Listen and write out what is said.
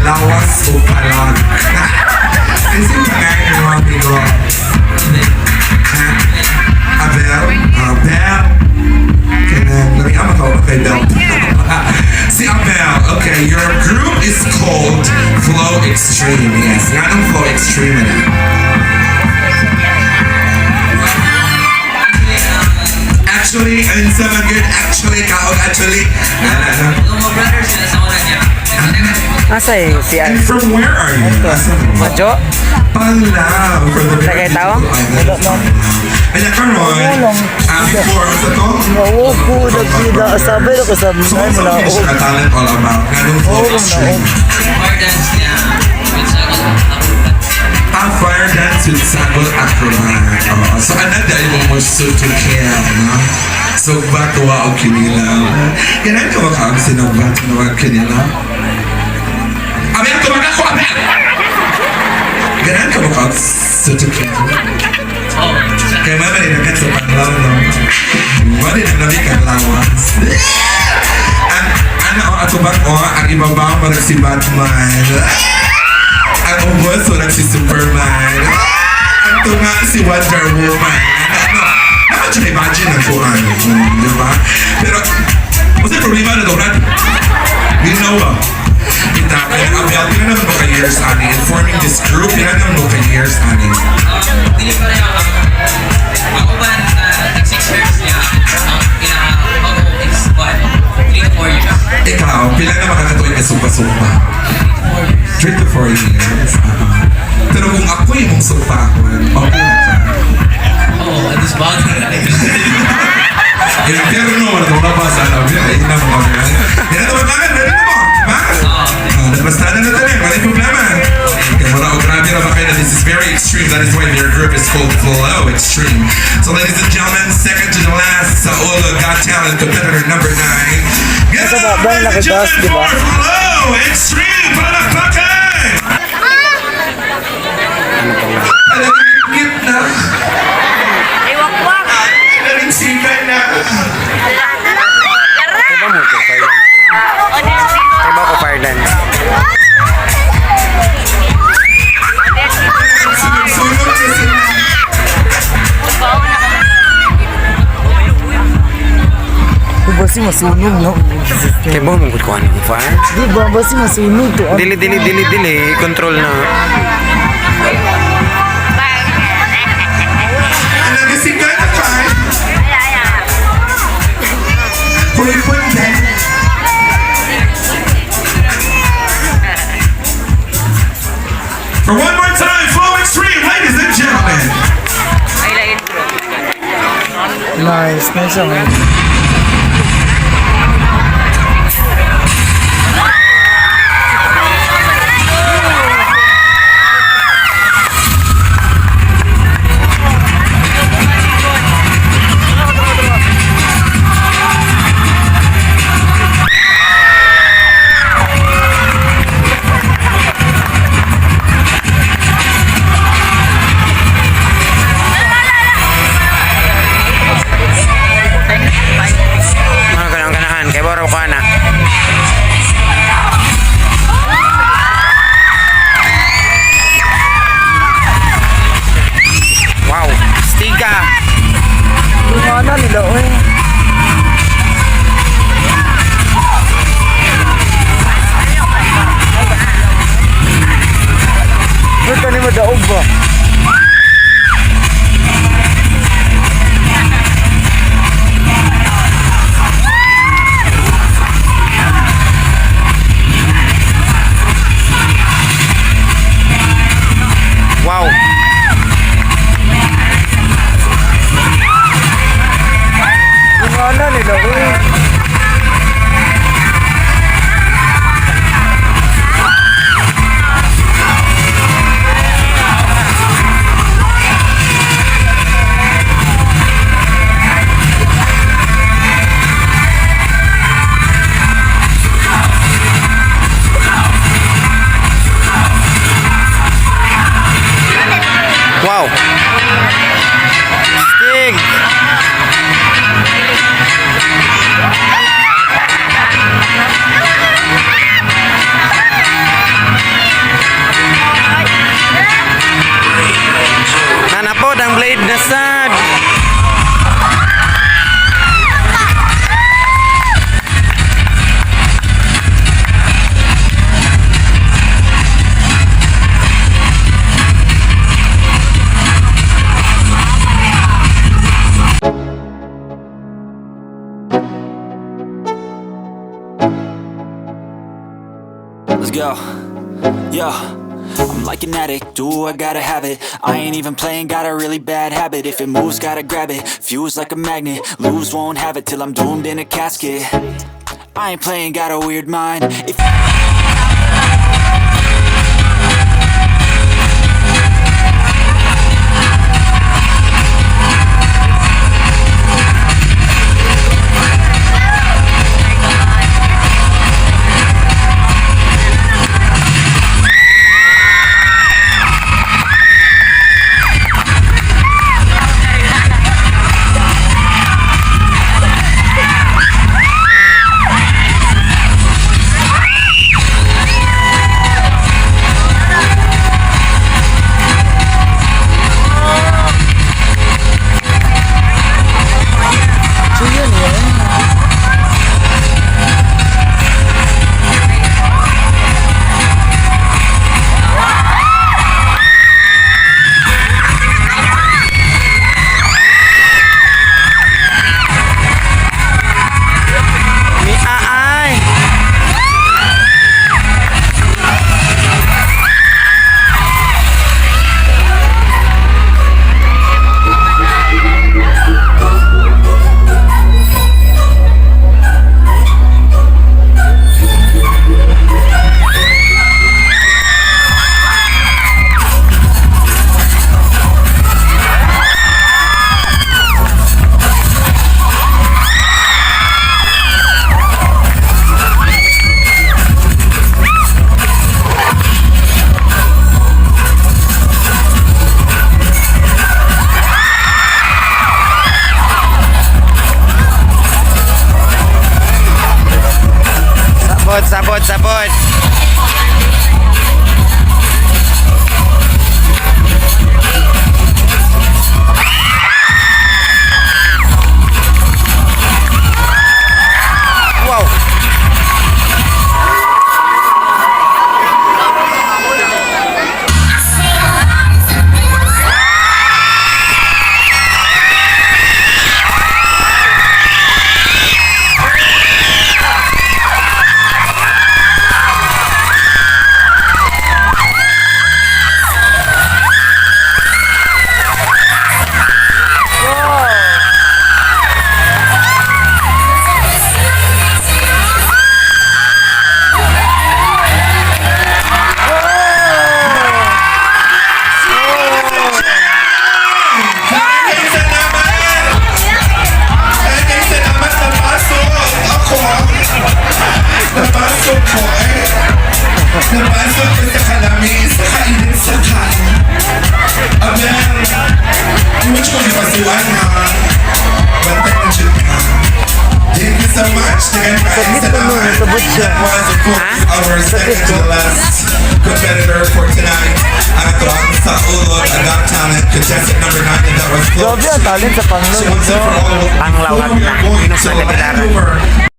Lawas o Palag. Kasi pangalan ng mga amigo. Ha? Abel? Abel? Kanang, lami ama ka ba kay Bel? Si Abel, okay, your group is called Flow Extreme. Yes, nganong Flow Extreme na? Actually, unsa man gyud actually kaog actually. Na na na. Mga brothers sila sa una niya. Asa eh, si And from where are you? Asa mo? Majo? Panglao. From the very Tagay tao? beautiful island of Panglao. Kaya karon, before sa to? Oo ko, nagpida. Sabay ako sa So, mga what's mo na ang siya talent all about? Nganong Flow Oo, Extreme? Fire dance niya. With Sagol Acrobat. Ah, fire dance with Sagol Acrobat. Oo. So, ano dahil mo mo suit to kill, no? So, batuwa o kinilaw. Ganun ka ba ka ang sinugba, tuwa kinilaw? Abel, tumaga ko, Abel! Ganun ka ba ka ang suit to kill? Oh, Kaya mama rin agad sa panglaw, no? Wala na labi kang lawas. Ang, ano, oh, ato ba ko, ang ibabaw marag si Batman. Ang ubos, marag si Superman. Ang tunga, si Wonder Woman. Ano, ano, siya imagine ang kuan, di ba? Pero, what's the problema na to, Brad? You know, ah. Kita, kaya Abel, pila naman mo ka years, ani? In forming this group, pila naman mo ka years, ani? Dili pa rin ako. Ako ba, like 6 years niya, ang pinaka-bago is what? 3 to 4 years. Ikaw, pila na makakatuig ka sumpa-sumpa? 3 to 4 years. 3 to 4 years. Pero kung ako yung mong sumpahon, okay na ka. Oo, at this bagay na Impyerno, wala itong labas. Alam yun, ay ina mo kami. Yan na tumatangan, ready na mo? Ba? Basta na na tayo, walang problema. Okay, wala, oh, grabe na ba kayo na this is very extreme. That is why their group is called Flow Extreme. So ladies and gentlemen, second to the last sa Ulo Got Talent competitor number 9. Get Nasa it up, baba, ladies and nakagas, gentlemen, di ba? for Flow Extreme! Palakpakan! Alam mo, cute na. Ay, wakwak! Narinsikan na. Kaya ba mo ko fire dance? Kaya ba ko fire dance? Sunod na sila. Basi masunog, no? Kaya ba mo ko ano fire? Di ba? Basi masunog to. Dili, dili, dili, dili. Control na. Nagising ka na, Kai. Hoy, punde. For one more time, Flow Extreme, ladies and gentlemen. Nice, nice ang. Mga ganang ganahan. Kaya ba ko ana? Wow! Stiga! Lumana nila, oy. Uy, kani madaog ba? Wow! Lumana nila, oy. Wow! Stig! Yo, yo. I'm like an addict, do I gotta have it. I ain't even playing, got a really bad habit. If it moves, gotta grab it, fuse like a magnet. Lose, won't have it till I'm doomed in a casket. I ain't playing, got a weird mind. If Chill niya eh. Ni aay. Sabot, sabot, sabot. Wow. Maraming salamat! Maraming salamat, napasok ako. Napasok ko eh. Napasok ko sa kalami, sa kainin, sa kain. Aber, hindi ko gipasuan ha. Bantay ng chip ha. Thank you so much. Again, maraming Sakit ko nun, salamat. sabot siya. That was, of course, our second to the last competitor for tonight. At ang sa Ulod Got Talent, contestant number 9, and that was Grabe ang talent sa Panglao. So once and for all, Panglaw before we na. are going Minus to na hand kabilaran. over